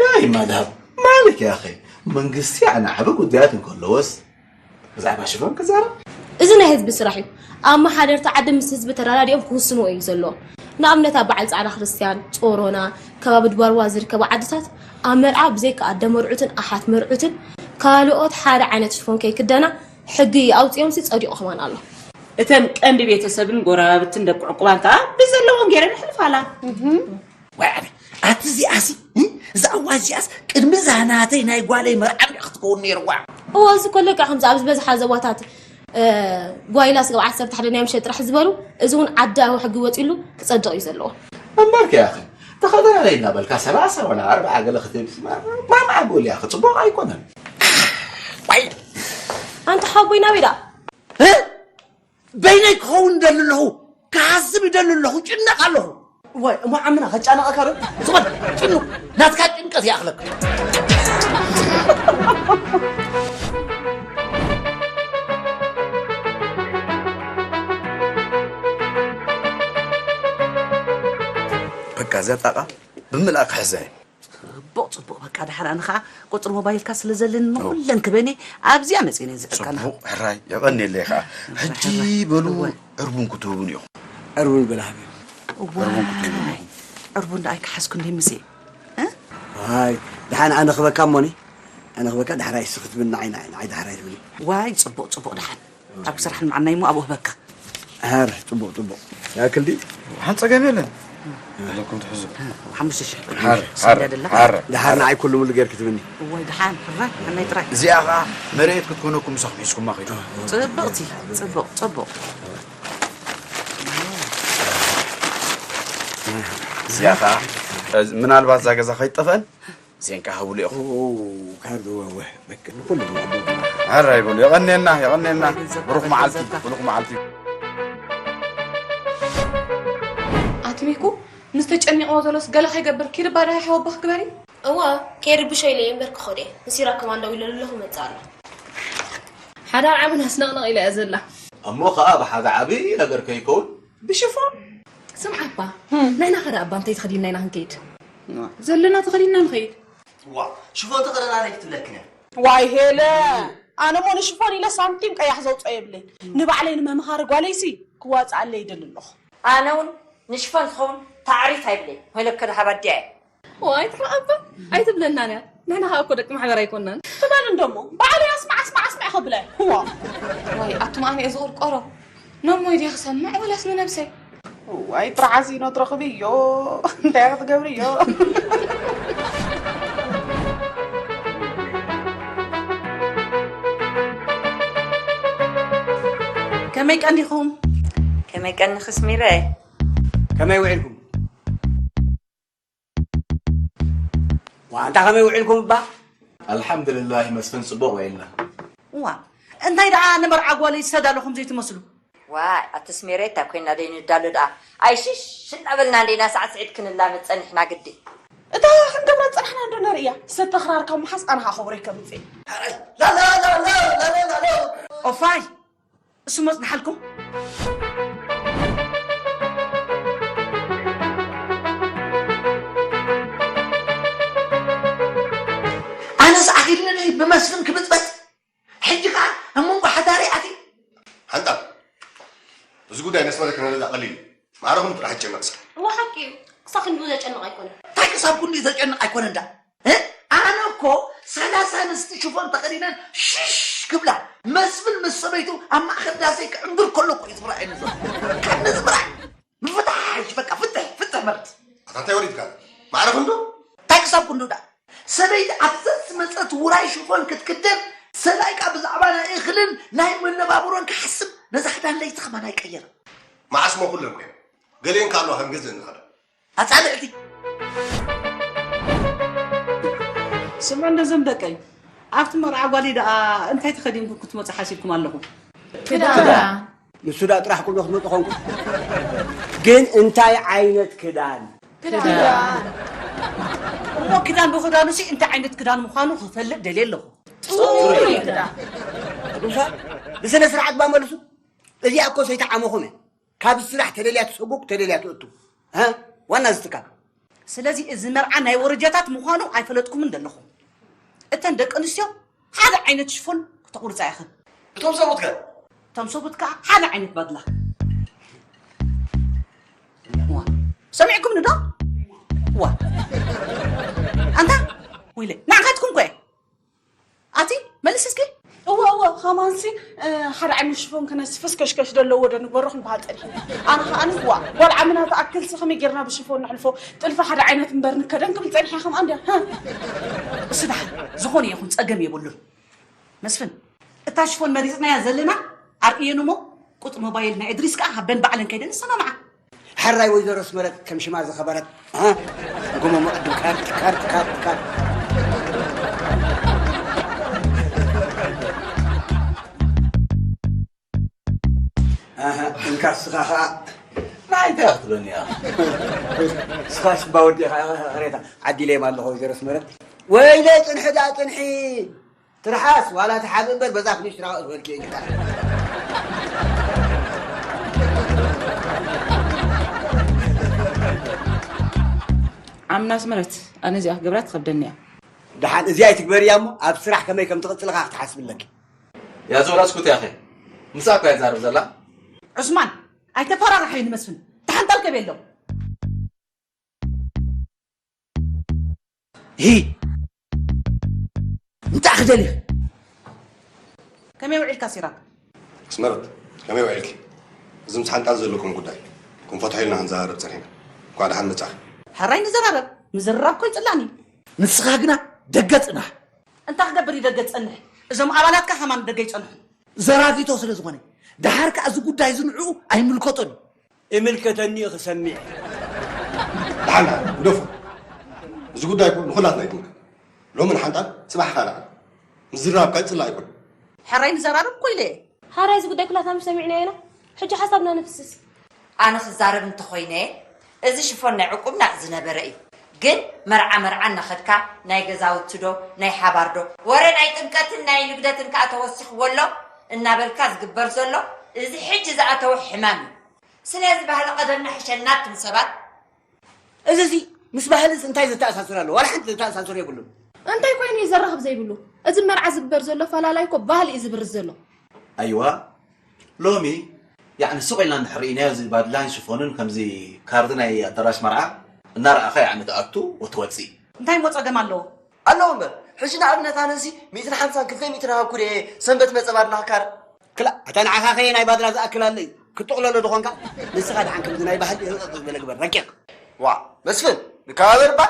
ያይ ማድሃብ ማለክ ያኸ መንግስቲ ኣነ ዓቢ ጉዳያት እንከለዎስ ብዛዕባ ሽፎን ክዛረብ? እዚ ናይ ህዝቢ ስራሕ እዩ። ኣመሓደርቲ ዓዲ ምስ ህዝቢ ተረዳዲኦም ክውስንዎ እዩ ዘለዎም። ንኣብነት ኣብ በዓል ፃዕዳ ክርስትያን፣ ፆሮና፣ ከባቢ ድባርዋ ዝርከባ ዓድታት ኣብ መርዓ ብዘይካ ኣደ መርዑትን ኣሓት መርዑትን ካልኦት ሓደ ዓይነት ሽፎን ከይክደና ሕጊ ኣውፂኦምሲ ፀዲቑ ከማን ኣሎ። እተን ቀንዲ ቤተሰብን ጎረባብትን ደቂ ዕቁባን ከዓ ብዘለወን ገይረን የሕልፋላ። ዋይ ኣነ ኣቲ እዚኣሲ እዛ እዋ እዚኣስ ቅድሚ እዛ ናተይ ናይ ጓለይ መርዓ ክትከውን ነይርዋ። እወ እዚ ኮለካ ከምዚ ኣብ ዝበዝሓ ዘዋታት ጓይላ ስጋብ ዓሰርተ ሓደ ናይ ምሸት ጥራሕ ዝበሉ እዚ እውን ዓዳዊ ሕጊ ወፂሉ ክፀድቕ እዩ ዘለዎ። እምበርከ ያኸ ተኸደናለይ እናበልካ ሰላሳ ወላ ኣርብዓ ገለ ክትብል ማማዓ ጎል ያኸ ፅቡቕ ኣይኮነን። ዋይ ኣንተ ሓቦይ ናበይ ደኣ በይነይ ክኸውን ደሊ ኣለኹ ክሓስብ ይደሊ ኣለኹ ጭነቕ ኣለኹ። እዋይ እሞ ዓምና ከጫነቐካ ዶ? ዝኾነ ጭኑቕ ናትካ ጭንቀት ይኣኽለካ። በቃ እዛ ጣቓ ብምልኣ ክሕዛ እየ። ጽቡቕ ጽቡቕ በቃ ደሓር ኣነ ኸዓ ቁጽሪ ሞባይልካ ስለ ዘለኒ ንኹለን ክበኒ ኣብዚኣ መጺነ ዝዕቀና። ጽቡቕ ሕራይ የቐንየለይ ኸዓ። ሕጂ በሉ ዕርቡን ክትህቡኒ ኢኹም። ዕርቡን በል ሓቢቢ። እዋይ ዕርቡን ደኣ ኣይከሓዝኩ እንደ ምጽእ። ኣይ ደሓን ኣነ ክበካ እሞኒ ኣነ ክበካ ዳሕራይ እስኺ ትብል ንዓይ ንዓይ ንዓይ ዳሕራይ ትብል። ዋይ ጽቡቕ ጽቡቕ ደሓን። ኣብ ክሰርሕ ንመዓናይ እሞ ኣብኡ ህበካ። ሃር ጽቡቕ ጽቡቕ ያክል ድዩ? ሓንቲ ጸገም የለን። ኣለኩም ትሕዙ። ሓሙሽተ ሽሕ ብር ሓር ሰንደደላ። ሓር ሓር ደሓር ንዓይ ኩሉ ሙሉ ጌርኪ ትብኒ። እዋይ ደሓን ሕራይ ኣናይ ጥራይ። እዚኣ ኸዓ መሬት ክትኮነኩም ምሳኹም ሒዝኩማ ኸይዱ። ጽብቕቲ ጽቡቕ ጽቡቕ። እዚኣ ኸዓ ምናልባት እዛ ገዛ ከይትጠፍአን ዜንካ ሃቡሉ ኢኹ። ካርድ ወወ በቃ ንኩሉ ንዕድል ኣራይ በሉ የቐንየልና የቐንየልና። ብሩኽ መዓልቲ ብሩኽ መዓልቲ። ኣቲ ሚኩ ምስ ተጨኒቕዎ ዘሎስ ገለ ከይገብር ኪድ ባዳ ሓወቦ ክግበር እዩ። እወ ከይርብሾ ኢለ እየ እምበር ክኸዶ እየ። ንሲራ ከማን ደው ኢለሉ ኣለኹ መጽእ ኣሎ። ሓዳር ዓቢ ናስነቕነቕ ኢላ እያ ዘላ። እሞ ኸኣ ብሓደ ዓቢ ነገር ከይከውን ብሽፎን? ስምዓ እባ፣ ናይና ኸዳ እባ እንታይ ተኸዲንና ኢና ክንከይድ? ዘለና ተኸዲንና ንኸይድ። ዋ፣ ሽፎን ተኸደና ነይ ክትብለክን እያ። ዋይ ሄለ፣ ኣነ እሞ ንሽፎን ኢለ ሳንቲም ቀያሕ ዘውፅኦ የብለይ። ንባዕለይ ንመምሃሪ ጓለይሲ ክዋፅኣለይ ይደሊ ኣለኹ። ኣነ እውን ንሽፎን ዝኸውን ታዕሪፍ ኣይብለይ። ወይለከ ድሃብ ኣዲኣ እየ። ዋይ ትሕቕ እባ ኣይትብለናን እያ። ንሕና ኸኣ እኮ ደቂ ማሕበር ኣይኮናን። ትበል እንዶ እሞ ባዕለይ ኣስማዕ ኣስማዕ ኣስማዕ ከብለ። እዋ። ዋይ ኣቱም ኣነ እየ ዝቕርቀሮ። ነሞይ ድየ ክሰምዕ ወላስ ንነብሰይ? እዋይ ጥርዓስ ኢኖ ትረኽብዮ እንታይ ክትገብርዮ። ከመይ ቀኒኹም? ከመይ ቀኒኺ ስሚረ? ከመይ ውዒልኩም? ዋንታ ከመይ ውዒልኩም እባ? ኣልሓምድልላህ መስፍን ጽቡቕ ውዒልና። እዋ እንታይ ደኣ ንመርዓ ጓለይ ዝተዳለኹም ዘይትመስሉ። ዋይ ኣቲ ስሜረይ እንታይ ኮይና ደይ ንዳሎ ደኣ ኣይሽሽ እናበልና እንዴና ሳዕስዒት ክንላመድ ጸኒሕና ግዲ። እታ ክንገብራ ዝጸናሕና እንዶ ነርእያ። ሰተኽራር ካብ ምሓዝ ኣነ ኸዓ ኸብረይ ከምጽእ። ኦፋይ እሱ መጽንሓልኩም። ኣነስ ኣኺልኒ ብመስፍን ክብጥበጥ ሕጂ ከኣ ኣብ መንጎ ሓዳረይ ኣትዩ። ሓንጣብ እዚ ጉዳይ ነስመረ ክነለላ ቀሊል እዩ። ማዕረኹም ጥራሕ ይጨነቕ እስኪ። እወ ሓቂ እዩ። ክሳብ ክንድኡ ዘጨንቕ ኣይኮነን። እንታይ ክሳብ ክንድኡ ዘጨንቕ ኣይኮነን እንዳ ኣነ እኮ ሰላሳ ኣንስቲ ሽፎን ተኸዲነን ሽሽ ክብላ መስፍን ምስ ሰበይቱ ኣብ ማእኸል ዳሰይ ክዕንግር ከሎ እኮ እዩ ዝምርኣየኒ ዘሎ። ካብ ነዚ ምርኣይ ምፍታሕ ሓይሽ በቃ ፍትሕ ፍትሕ መርት። ኣታ እንታይ ወሪድካ? ማዕረ ክንዱ? እንታይ ክሳብ ክንዱ ደኣ? ሰበይቲ ኣብዛ ዝመጸት ውራይ ሽፎን ክትክደን ሰብኣይ ከኣ ብዛዕባ ናይ እኽልን ናይ መነባብሮን ክሓስብ ነዛ ክዳን ለይቲ ከማን ኣይቀየረን። መዓስ እሞ ኩለን ኮይነን? ገሊኤን ከኣ ኣለዋ ከም ገዝእ ንኸዳ። ኣጻብዕቲ ስምዑ እንዶ እዞም ደቀይ ኣብቲ መርዓ ጓለይ ደኣ እንታይ ተኸዲንኩም ክትመጹ ሓሲብኩም ኣለኹም? ክዳን ንሱ ደኣ ጥራሕ ቁዶ ክትመጹ ኾንኩም ግን እንታይ ዓይነት ክዳን? ክዳን እሞ ክዳን ብኽዳኑሲ እንታይ ዓይነት ክዳን ምዃኑ ክፈልጥ ደልየ ኣለኹ። ጽሩይ ክዳን። ቅዱሳን ብስነ ስርዓት ባመልሱ እዚኣ እኮ ሰይተዓመኹም እያ። ካብ ስራሕ ተደልያ ትሰጉግ ተደልያ ትእቱ እ ዋና እዚ ትካል። ስለዚ እዚ መርዓ ናይ ወረጃታት ምዃኑ ኣይፈለጥኩምን ዘለኹም። እተን ደቂ ኣንስትዮ ሓደ ዓይነት ሽፎን ክተቑርፃ ኢኽን። እቶም ሰብኡት ከ? እቶም ሰብኡት ከዓ ሓደ ዓይነት ባድላ። ዋ፣ ሰሚዕኩምኒ ዶ? ዋ ኣንታ ወይለ ንዓኻትኩም ኮ ኣቲ መልስ እስኪ። እወ እወ ኸማንሲ ሓደ ዓይነት ሽፎን ክነሲ ፈስከሽከሽ ዘለዎ ዶ ንግበሮ ክንበሃል ጸኒሕና። ኣነ ኸኣ ኣነስ ዋ ጓል ዓመና ትኣክልሲ ከመይ ጌርና ብሽፎን ነሕልፎ ጥልፊ ሓደ ዓይነት እምበር ንከደን ክብል ጸኒሐ ከምኣ እንድያ። እሱ ደሓን ዝኾነ ይኹን ጸገም የብሉን። መስፍን እታ ሽፎን መሪጽናያ ዘለና ኣርእየን እሞ ቁጽሪ ሞባይል ናይ እድሪስ ከኣ ሃበን ባዕለን ከይደን ይሰማምዓ። ሕራይ ወይዘሮ ኣስመረት ከም ሽማ ዝኸበረት እ ንጎሞ መቐድም ካርድ ካርድ ካርድ ካርድ ኣሃ እንካ እስኻ ኸዓ ናይ እንታይ ክትብለኒ እያ እስኻ ሽባ ወዲ ሬታ ዓዲለዮም ኣለኹ ወይዘሮ ኣስመረት ወይለይ ጽንሒ ደኣ ጽንሒ ትርሓስ ዋላ ትሓብ እምበር በዛ ፍንሽ ትራቐ ዝበልኪ እንካ። ዓምና ኣስመረት ኣነ እዚኣ ክገብራ ትኸብደኒ እያ። ደሓን እዚኣ ኣይትግበርያ እሞ ኣብ ስራሕ ከመይ ከም ትቕጽልኻ ክትሓስቢ ኣለኪ። ያዞላ እስኩት ያኸ ምሳ እኳ ይዛረብ ዘላ። ዑስማን ኣይተፈራርሐይ ንመስፍን ተሓንጠልከ ቤሎ። ሂ እንታይ ክደልየ ከመይ ውዒልካ ሲራክ ኣስመረት ከመይ ውዒልኪ እዚ ምስ ሓንጣል ዘለኩም ጉዳይ ክንፈትሖ ኢልና ክንዘራረብ ጸኒሕና እንኳዕ ደሓን መጻኺ ሕራይ ንዘራረብ ምዝርራብ እኮ ይጽላኒ ንስኻ ግና ደገ ጽናሕ እንታይ ክገብር እዩ ደገ ዝጸንሕ እዞም ኣባላትካ ከማን ደገ ይጸንሑ ዘራጊቶ ስለ ዝኾነ ደሓር ከኣ እዚ ጉዳይ እዚ ንዕኡ ኣይምልከቶን እዩ እምልከተኒ እዩ ክሰሚዕ። ደሓን ደሓን ግደፎ። እዚ ጉዳይ እኮ ንኹላትና ይትምልከት። ሎሚ ንሓንጣል ጽባሕ ካልኣ። ምዝራብ ከጽልእ ኣይኮን። ሕራይ ንዘራረብ እኮ ኢለ እየ። ሕራይ እዚ ጉዳይ ኩላትና ምሽ ሰሚዕናዮ ኢና። ሕጂ ሓሳብና ነፍስስ። ኣነ ክዛረብ እንተኾይነ እዚ ሽፎን ናይ ዕቁብና ዝነበረ እዩ። ግን መርዓ መርዓ እናኸድካ ናይ ገዛውቲ ዶ ናይ ሓባር ዶ ወረ ናይ ጥምቀትን ናይ ንግደትን ከኣ ተወሲኽዎ ኣሎ እናበልካ ዝግበር ዘሎ እዚ ሕጂ ዝኣተወ ሕማም እዩ። ስለዚ ባህሊ ቀደምና ሕሸና ኣቱም ሰባት። እዚ እዚ ምስ ባህልስ እንታይ ዘተኣሳስር ኣሎ? ዋላ ሓንቲ ዘተኣሳስር የብሉን። እንታይ ኮይኑ እዩ ዘራኽብ ዘይብሉ? እዚ መርዓ ዝግበር ዘሎ ኣፈላላይ እኮ ባህሊ እዩ ዝብርዝ ዘሎ። ኣይዋ ሎሚ ያዕኒ ስቕ ኢልና እንድሕር ርኢናዮ እዚ ባድላን ሽፎንን ከምዚ ካርድ ናይ ኣዳራሽ መርዓ እናረኣኻ ያዕኒ ትኣቱ ወትወፅእ እንታይ እሞ ፀገም ኣለዎ? ኣለዎ እምበር ሕጂ ንኣብነት ኣነሲ ሚእትን ሓምሳን ክልተ ሚእትን ሃብኩ ድየ ሰንበት መፀ ባድላ ክካረ ክላ ኣታ ንዓኻ ኸየ ናይ ባድላ ዝኣክል ኣሎ እዩ ክትጥቕለሎ ድኾንካ ንስኻ ድሓን ከምዚ ናይ ባህሊ ርቕቕ ዝበለ ግበር ረቂቕ ዋ መስፍን ንከባበር እባ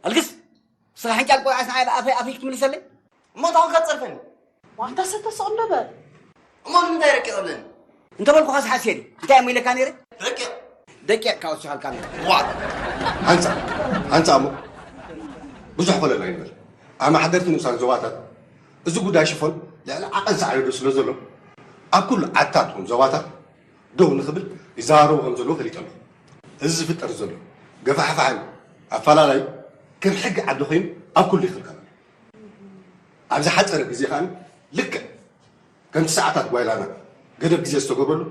ኣልግስ ንስኻ ሓንጫል ቆልዓስ ንዓይ ኣፈይ ኣፈይ ክትምልሰለይ እሞ እንታይ ኮንካ ትፀርፈኒ ዋንታ ሰተ ስቕ እንዶ በል እሞ ንምንታይ ረቂቕ ኣለኒ እንተበልኩኻስ ሓስየ ድዩ እንታይ እሞ ኢለካ ነይረ ረቂቕ ደቂቕካ ወሲኻልካ ነይረ ዋ ሓንፃ ሓንፃ እሞ ብዙሕ ኮለል ኣይንበል ኣማሓደርቲ ንኡሳን ዞባታት እዚ ጉዳይ ሽፎን ልዕሊ ዓቐን ሳዕቤኑ ስለ ዘሎ ኣብ ኩሉ ዓድታት ይኹን ዞባታት ደው ንኽብል ይዘራረቡ ከም ዘለዉ ፈሊጠ ኣለኹ። እዚ ዝፍጠር ዘሎ ገፋሕፋሕን ኣፈላላዩ ከም ሕጊ ዓዲ ኮይኑ ኣብ ኩሉ ይኽልከል ኣሎ። ኣብ ዝሓፀረ ግዜ ከኣ ልክዕ ከምቲ ሰዓታት ጓይላና ገደብ ግዜ ዝተገብረሉ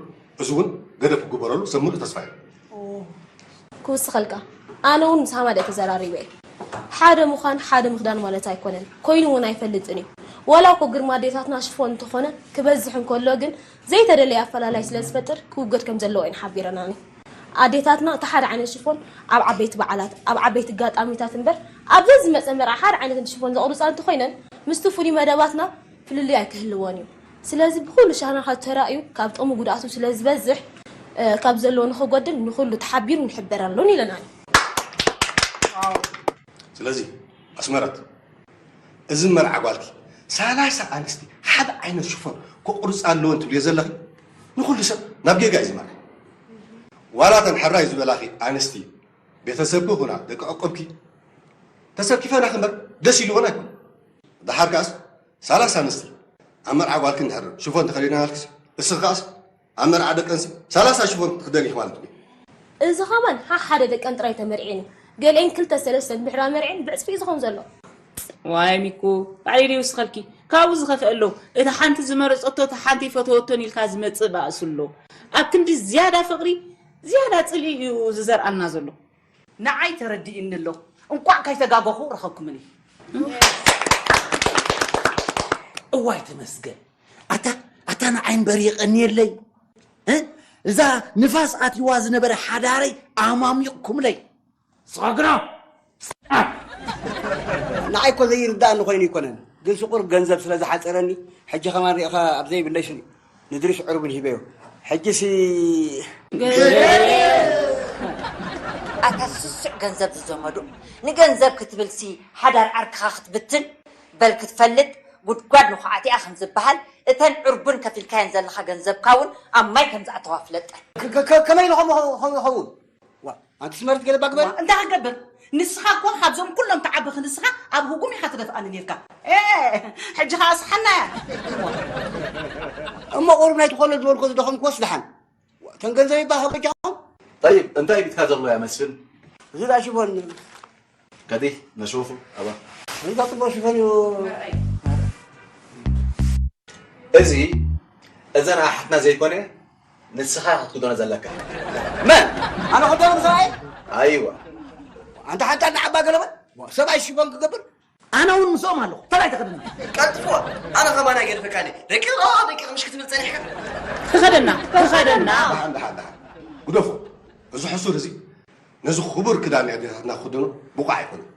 እዚ እውን ገደብ ክግበረሉ ሰብ ሙሉእ ተስፋ እዩ። ክውስኸልካ ኣነ እውን ምስ ሃማደ ተዘራሪበ እየ ሓደ ምዃን ሓደ ምኽዳን ማለት ኣይኮነን ኮይኑ እውን ኣይፈልጥን እዩ ወላ እኮ ግርማ ኣዴታትና ሽፎን እንተኾነ ክበዝሕ እንከሎ ግን ዘይተደለየ ኣፈላላይ ስለ ዝፈጥር ክውገድ ከም ዘለዎ እየን ሓቢረናኒ ኣዴታትና እቲ ሓደ ዓይነት ሽፎን ኣብ ዓበይቲ በዓላት ኣብ ዓበይቲ ጋጣሚታት እምበር ኣብ ዘዝመፀ መርዓ ሓደ ዓይነት ሽፎን ዘቑርፃ እንተኾይነን ምስቲ ፍሉይ መደባትና ፍልልይ ኣይክህልዎን እዩ። ስለዚ ብኹሉ ሻነላት ተራእዩ ካብ ጥቕሚ ጉድኣቱ ስለ ዝበዝሕ ካብ ዘለዎ ንኽጎድል ንኹሉ ተሓቢሩ ንሕበር ኣሎን ኢለና እዩ። ስለዚ ኣስመረት እዚ መርዓ ጓልኪ ሰላሳ ኣንስቲ ሓደ ዓይነት ሽፎን ክቑርፃ ኣለወን ትብልዮ ዘለኺ ንኹሉ ሰብ ናብ ጌጋ እዩ ዝመርሕ። ዋላ እተን ሕራይ ዝበላኺ ኣንስቲ ቤተሰብኪ ይኹና ደቂ ዕቁብኪ ተሰኪፈናኺ እምበር ደስ ኢልወን ኣይኮን። ደሓር ከኣስ ሳላሳ ኣንስቲ ኣብ መርዓ ጓልኪ እንድሕር ሽፎን ተኸዲነናልኪስ እስኺ ከኣስ ኣብ መርዓ ደቀንሲ ሳላሳ ሽፎን ትኽደኒ ኢኺ ማለት ድዩ? እዚ ኸማን ሓሓደ ደቀን ጥራይ ተመርዕየን እዩ። ገሊኤን ክልተ ሰለስተ እንድሕር ኣመርዕየን ብዕፅፊ እዩ ዝኾን ዘሎ። ዋይ ሚኩ ባዕለይ ደይውስኸልኪ ካብኡ ዝኸፍአ ኣሎ እቲ ሓንቲ ዝመረፀቶ እቲ ሓንቲ ይፈተወቶን ኢልካ ዝመፅእ ባእሲ ኣሎ ኣብ ክንዲ ዝያዳ ፍቕሪ ዝያዳ ፅልኢ እዩ ዝዘርኣልና ዘሎ። ንዓይ ተረዲእኒ ኣሎ እንቋዕ ካይተጋገኹ ረኸብኩምኒ። እዋይ ተመስገን ኣታ ኣታ ንዓይ እምበር የቐንየለይ እ እዛ ንፋስ ኣትይዋ ዝነበረ ሓዳረይ ኣማሚቕኩምለይ። ስኻ ግና ንዓይ እኮ ዘይርዳእኒ ኮይኑ ኣይኮነን ግን ስቑር ገንዘብ ስለ ዝሓፀረኒ ሕጂ ከማን ሪእኻ ኣብ ዘይብለይ ስኒ ንድሪስ ዕርቡን ሂበዮ ሕጂሲ ኣታ ስሱዕ ገንዘብ ዝዘመዱ ንገንዘብ ክትብልሲ ሓዳር ዓርክኻ ክትብትን በል ክትፈልጥ ጉድጓድ ንኹዓቲኣ ከም ዝበሃል እተን ዕርቡን ከፊልካየን ዘለኻ ገንዘብካ እውን ኣብ ማይ ከም ዝኣተዋ ፍለጠን። ከመይ ኢሉ ከምኡ ይኸውን? ኣንቲ ስመርት ገለ ባግበር እንታይ ክገብር ንስኻ እኮ ካብዞም ኩሎም ተዓበኺ ንስኻ ኣብ ህጉም ኢኻ ትደፍኣኒ ኔርካ እ ሕጂ ኸዓ ስሓና እያ እሞ ቁሩብ ናይ ትኾሎ ዝበልኮ ዝደኸምክዎስ ደሓን ተን ገንዘብ ይባህ በጃኹም طيب እንታይ ቢትካ ዘሎ ያ መስፍን እዚ ዳ ሽፎን ከዲ ነሽወፉ ኣባ እዚ ዳ ጽቡቅ ሽፎን እዩ እዚ እዘን ኣሓትና ዘይኮነ ንስኻ ክትክደኖ ዘለካ። መን? ኣነ ክደኖ ምሰብኣይ? ኣይዋ። ኣንታ ሓንታ ንዓባ ገለመን ሰብኣይ ሽፎን ክገብር ኣነ እውን ምስኦም ኣለኹ። ተባይ ተኸደና። ቀልጥፎ ኣነ ከማን ኣይገድፈካን እየ። ደቂቕ ደቂቕ ምሽ ክትብል ጸኒሕካ። ተኸደና ተኸደና። ግደፎ። እዚ ሕሱር እዚ ነዚ ክቡር ክዳን ኣዴታትና ክኽደኖ ብቑዕ ኣይኮነን።